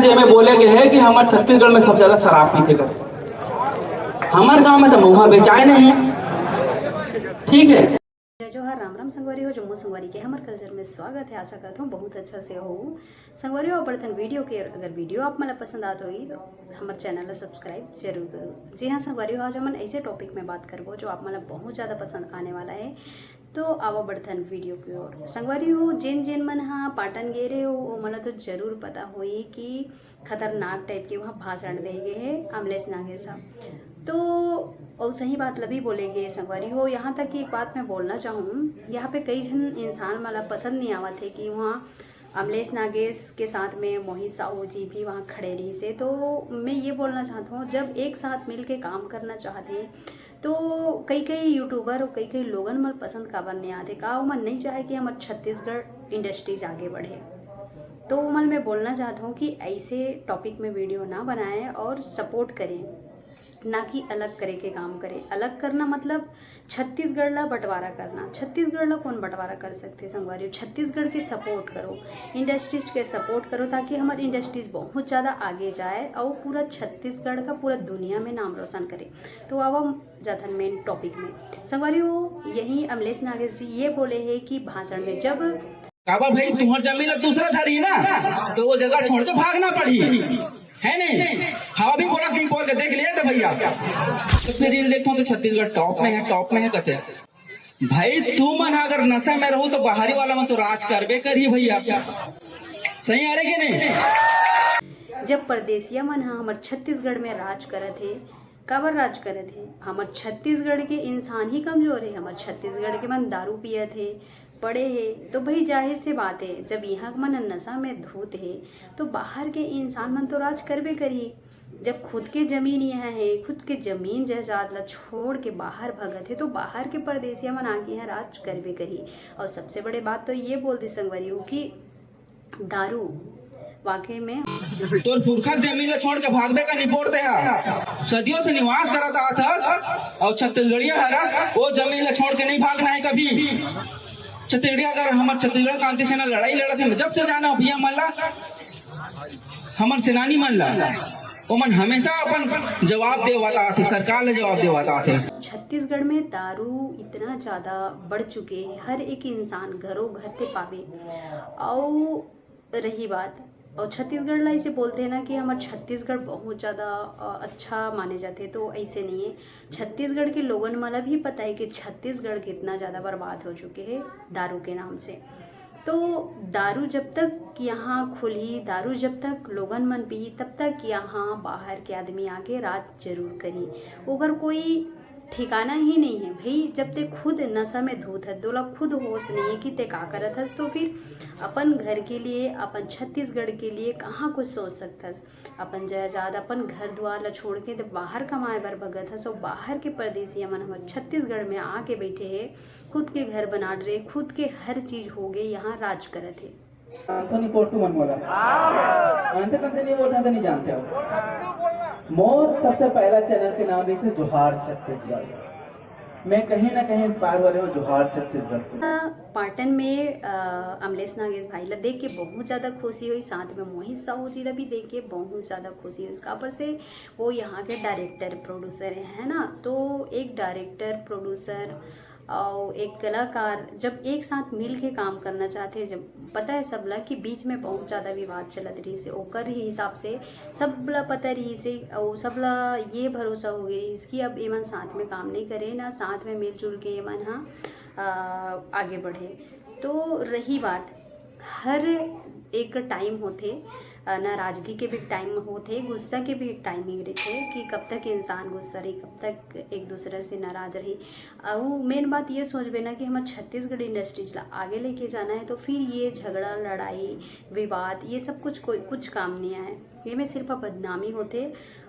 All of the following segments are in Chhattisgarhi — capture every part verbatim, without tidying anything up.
ये में बोले गए है कि हमर छत्तीसगढ़ में सब ज्यादा शराब पीथे कर। हमर गांव में तो महुआ बेचाय नहीं, ठीक है। जय जोहार, राम राम संगवारी हो, जम्मो संगवारी के हमर कल्चर में स्वागत है। आशा करत हूँ बहुत अच्छा से हो संगवारी हो। बढ़थन वीडियो के, अगर वीडियो आप मन ला पसंद आत होही तो हमर चैनल ला सब्सक्राइब जरूर करो। जी हाँ संगवारी हो, आज हमन ऐसे टॉपिक में बात करबो जो आप मन ला बहुत ज़्यादा पसंद आने वाला है। तो आवा बढ़थन वीडियो की ओर। संगवारी हो, जेन जेन मन हा पाटन गे रहे हो, वो मन ला तो जरूर पता होही कि खतरनाक टाइप के वहाँ भाषण दे गए है अमलेश नागेश साहब। तो और सही बात ला भी बोले गए संगवारी हो। यहाँ तक कि एक बात मैं बोलना चाहूँ, यहाँ पे कई झन इंसान मन ला पसंद नहीं आवत है कि वहाँ अमलेश नागेश के साथ में मोहित साहू जी भी वहाँ खड़े रही से। तो मैं ये बोलना चाहता हूँ, जब एक साथ मिल के काम करना चाहते हैं तो कई कई यूट्यूबर और कई कई लोगन मन पसंद काबर नहीं आते? का ओमन नहीं चाहे कि हमर छत्तीसगढ़ इंडस्ट्रीज आगे बढ़े? तो ओमन मैं बोलना चाहता हूँ कि ऐसे टॉपिक में वीडियो ना बनाएं और सपोर्ट करें, ना कि अलग करे के काम करें। अलग करना मतलब छत्तीसगढ़ ला बंटवारा करना। छत्तीसगढ़ ला कौन बंटवारा कर सकते संगवारी? छत्तीसगढ़ के सपोर्ट करो, इंडस्ट्रीज के सपोर्ट करो, ताकि हमर इंडस्ट्रीज बहुत ज़्यादा आगे जाए और पूरा छत्तीसगढ़ का पूरा दुनिया में नाम रोशन करे। तो आवा जाथन मेन टॉपिक में। संगवारी हो, यही अमलेश नागेश जी ये बोले है कि भाषण में जब काबर भाई, तुम्हार जमीन ला दूसरा धरी ना, तो वो जगह छोड़ के भागना पड़ी, है नहीं? हवा भी बोला दिन बोल के देख लिया था भैया। तो फिर रील देखता हूँ तो छत्तीसगढ़ टॉप में है, टॉप में है कहते हैं। भाई तुमन अगर नशा में रहू तो बाहरी वाला मन तो राज करबे करही भैया। सही आ रहे कि नहीं? जब परदेसिया मन ह हमर छत्तीसगढ़ में राज करत हे, काबर राज करत हे? हमर छत्तीसगढ़ के इंसान ही कमजोर हे। हमर छत्तीसगढ़ के मन दारू पियत हे, पड़े हे, तो भाई जाहिर से बात हे, जब यहाँ के मन नशा में धुत हे तो बाहर के इंसान मन तो राज करबे करही। जब खुद के जमीन यहाँ हे, खुद के जमीन जायदाद ला छोड़ के बाहर भगत हे तो बाहर के परदेसिया मन आके यहाँ राज करबे करही। और सबसे बड़े बात तो ये बोल दी संगवारी हो कि दारू वाकई में तोर पुरखा के जमीन ला छोड़ के भागबे का निपोर ते हा। सदियों से निवास करत आत हस और छत्तीसगढ़िया हरस, वो जमीन ला छोड़ के नहीं भागना है कभी। छत्तीसगढ़िया अगर हमर छत्तीसगढ़ क्रांति सेना लड़ाई लड़त हे, जब से जाना भैया मन ला, हमर सेनानी मन ला, ओमन हमेशा अपन जवाब देवत आत हे, सरकार ला जवाब देवत आत हे। छत्तीसगढ़ में दारू इतना ज्यादा बढ़ चुके हे, हर एक इंसान घरों घर ते पावे। और रही बात, और छत्तीसगढ़ ला ऐसे बोलते हैं ना कि हमर छत्तीसगढ़ बहुत ज़्यादा, अ, अच्छा माने जाते, तो ऐसे नहीं है। छत्तीसगढ़ के लोगन मन ला भी पता है कि छत्तीसगढ़ कितना ज़्यादा बर्बाद हो चुके हैं दारू के नाम से। तो दारू जब तक यहाँ खुलही, दारू जब तक लोगन मन पीही, तब तक यहाँ बाहर के आदमी आके राज जरूर करही। ओकर कोई ठिकाना ही नहीं है भाई। जब ते खुद नशा में धुत है, तोला खुद होश नहीं है कि ते का करत हस, तो फिर अपन घर के लिए, अपन छत्तीसगढ़ के लिए कहाँ कुछ सोच सकत हस? अपन जायदाद, अपन घर दुआर ला छोड़ के ते बाहर कमाए बर भगत हस, और बाहर के परदेसिया मन हमर छत्तीसगढ़ में आके बैठे हे, खुद के घर बना रहे, खुद के हर चीज हो गए, यहाँ राज करत हे। आंसू नहीं पोरसू मन मोला। आंसू कम से नहीं बोलता तो नहीं जानते हो। मोर सबसे पहला चैनल के नाम रही जोहार छत्तीसगढ़। मैं कहीं ना कहीं इंस्पायर हो रहे हूँ जोहार छत्तीसगढ़ से। पाटन में, अ, अमलेश नागेश भाई ला देख के बहुत ज़्यादा खुशी हुई, साथ में मोहित साहू जी ला भी देख के बहुत ज़्यादा खुशी हुई। काबर से वो यहाँ के डायरेक्टर प्रोड्यूसर हैं, है ना? तो एक डायरेक्टर प्रोड्यूसर और एक कलाकार जब एक साथ मिल के काम करना चाहते हैं, जब पता है सबला कि बीच में बहुत ज़्यादा विवाद चलत रहिस हे, ओकर ही हिसाब से सबला पता रहिस हे, और सबला ये भरोसा हो गई रहिस कि अब एमन साथ में काम नहीं करे ना, साथ में मिलजुल के एमन ह, अ, आगे बढ़े। तो रही बात, हर एक टाइम होथे, अ, नाराजगी के भी एक टाइम होथे, गुस्सा के भी एक टाइमिंग रहिथे कि कब तक इंसान गुस्सा रही, कब तक एक दूसरे से नाराज रही। अउ मेन बात ये सोचबे ना कि हमर छत्तीसगढ़ इंडस्ट्रीज ला आगे लेके जाना है, तो फिर ये झगड़ा, लड़ाई, विवाद, ये सब कुछ कोई, कुछ काम नहीं आए। ये में सिर्फ बदनामी होथे,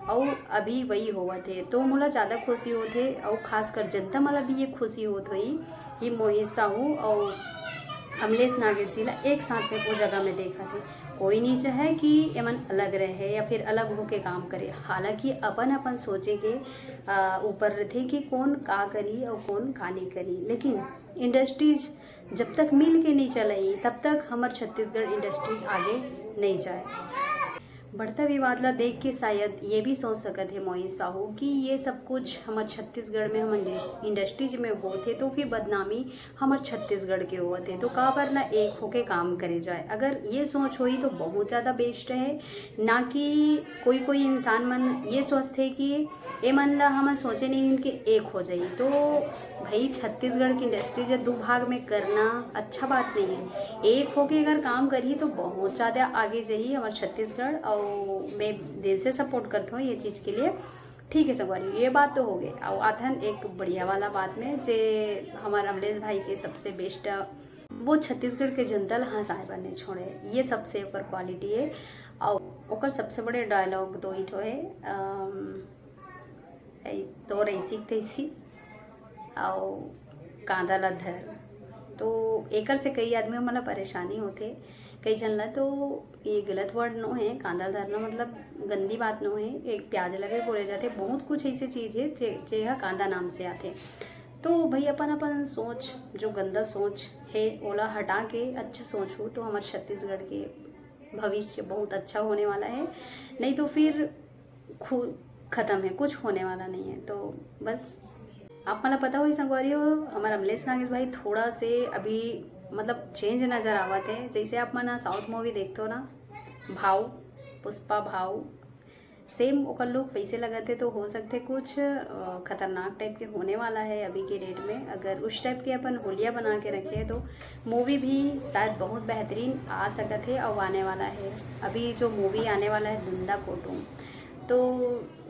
अउ अभी वही होवत हे। तो मोला ज़्यादा खुशी होथे, अउ खासकर जनता मन ला भी ये खुशी होत होही कि मोहित साहू अउ अमलेश नागेश जी ला एक साथ में वो जगह में देखत हे। कोई नहीं चाहे कि एमन अलग रहे या फिर अलग होके काम करे, हालांकि अपन अपन सोचे के, आ, ऊपर रहिथे कि कौन का करी और कौन का नहीं करी। लेकिन इंडस्ट्रीज जब तक मिल के नहीं चलही, तब तक हमर छत्तीसगढ़ इंडस्ट्रीज आगे नहीं जाए। बढ़ता विवाद ला देख के शायद ये भी सोच सकत हे मोहित साहू कि ये सब कुछ हमर छत्तीसगढ़ में, हमर इंडस्ट्रीज में होत हे, तो फिर बदनामी हमर छत्तीसगढ़ के होवत हे, तो काबर ना एक होके काम करे जाए। अगर ये सोच होई तो बहुत ज़्यादा बेस्ट है, ना कि कोई कोई इंसान मन ये सोचथे कि ए मन ला हमन सोचे नहीं हन कि एक हो जाई। तो भाई, छत्तीसगढ़ की इंडस्ट्री जब दो भाग में करना अच्छा बात नहीं है। एक होके अगर काम करही तो बहुत ज़्यादा आगे जाही हमार छत्तीसगढ़, और मैं दिल से सपोर्ट करता हूँ ये चीज़ के लिए। ठीक है संगवारी, ये बात तो हो गई। और आथन एक बढ़िया वाला बात में, जे हमार अमलेश भाई के सबसे बेस्ट, वो छत्तीसगढ़ के जनता ला हंसाए बर नहीं छोड़े, ये सबसे ओकर क्वालिटी है। और ओकर सबसे बड़े डायलॉग दो ही ठो है, अम, "ऐ, तोर ऐसी तैसी, अउ कांदा ला धर।" तो एकर से कई आदमी मन ला परेशानी होथे, कई झन ला। तो ये गलत वर्ड नो है, कांदा धरना मतलब गंदी बात नो है। एक प्याज ला भी बोले जाथे, बहुत कुछ ऐसे चीज़ है जे, जे हा कांदा नाम से आथे। तो भाई, अपन अपन सोच, जो गंदा सोच है, ओला हटा के अच्छा सोचहू तो हमारे छत्तीसगढ़ के भविष्य बहुत अच्छा होने वाला है, नहीं तो फिर खु-, ख़त्म है, कुछ होने वाला नहीं है। तो बस, आप मन ला पता होही संगवारी हो, हमार अमलेश नागेश भाई थोड़ा से अभी मतलब चेंज नज़र आवत है। जैसे आप मन साउथ मूवी देखते हो ना, भाव, पुष्पा भाव, सेम ओकर लुक वैसे लगत है। तो हो सकते कुछ अ, खतरनाक टाइप के होने वाला है अभी के डेट में। अगर उस टाइप के अपन होलिया बना के रखे हैं तो मूवी भी शायद बहुत बेहतरीन आ सकत है और आने वाला है। अभी जो मूवी आने वाला है धुंधा फोटो, तो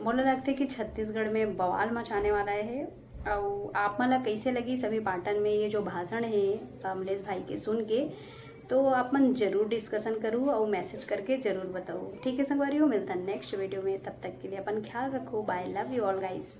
मोला लगता है कि छत्तीसगढ़ में बवाल मचाने वाला है। और आप मन ला कैसे लगी सभी पाटन में ये जो भाषण है अमलेश भाई के सुन के, तो आप मन जरूर डिस्कशन करू और मैसेज करके जरूर बताओ। ठीक है संगवारी हो, मिलता नेक्स्ट वीडियो में, तब तक के लिए अपन ख्याल रखो। Bye, love you all guys।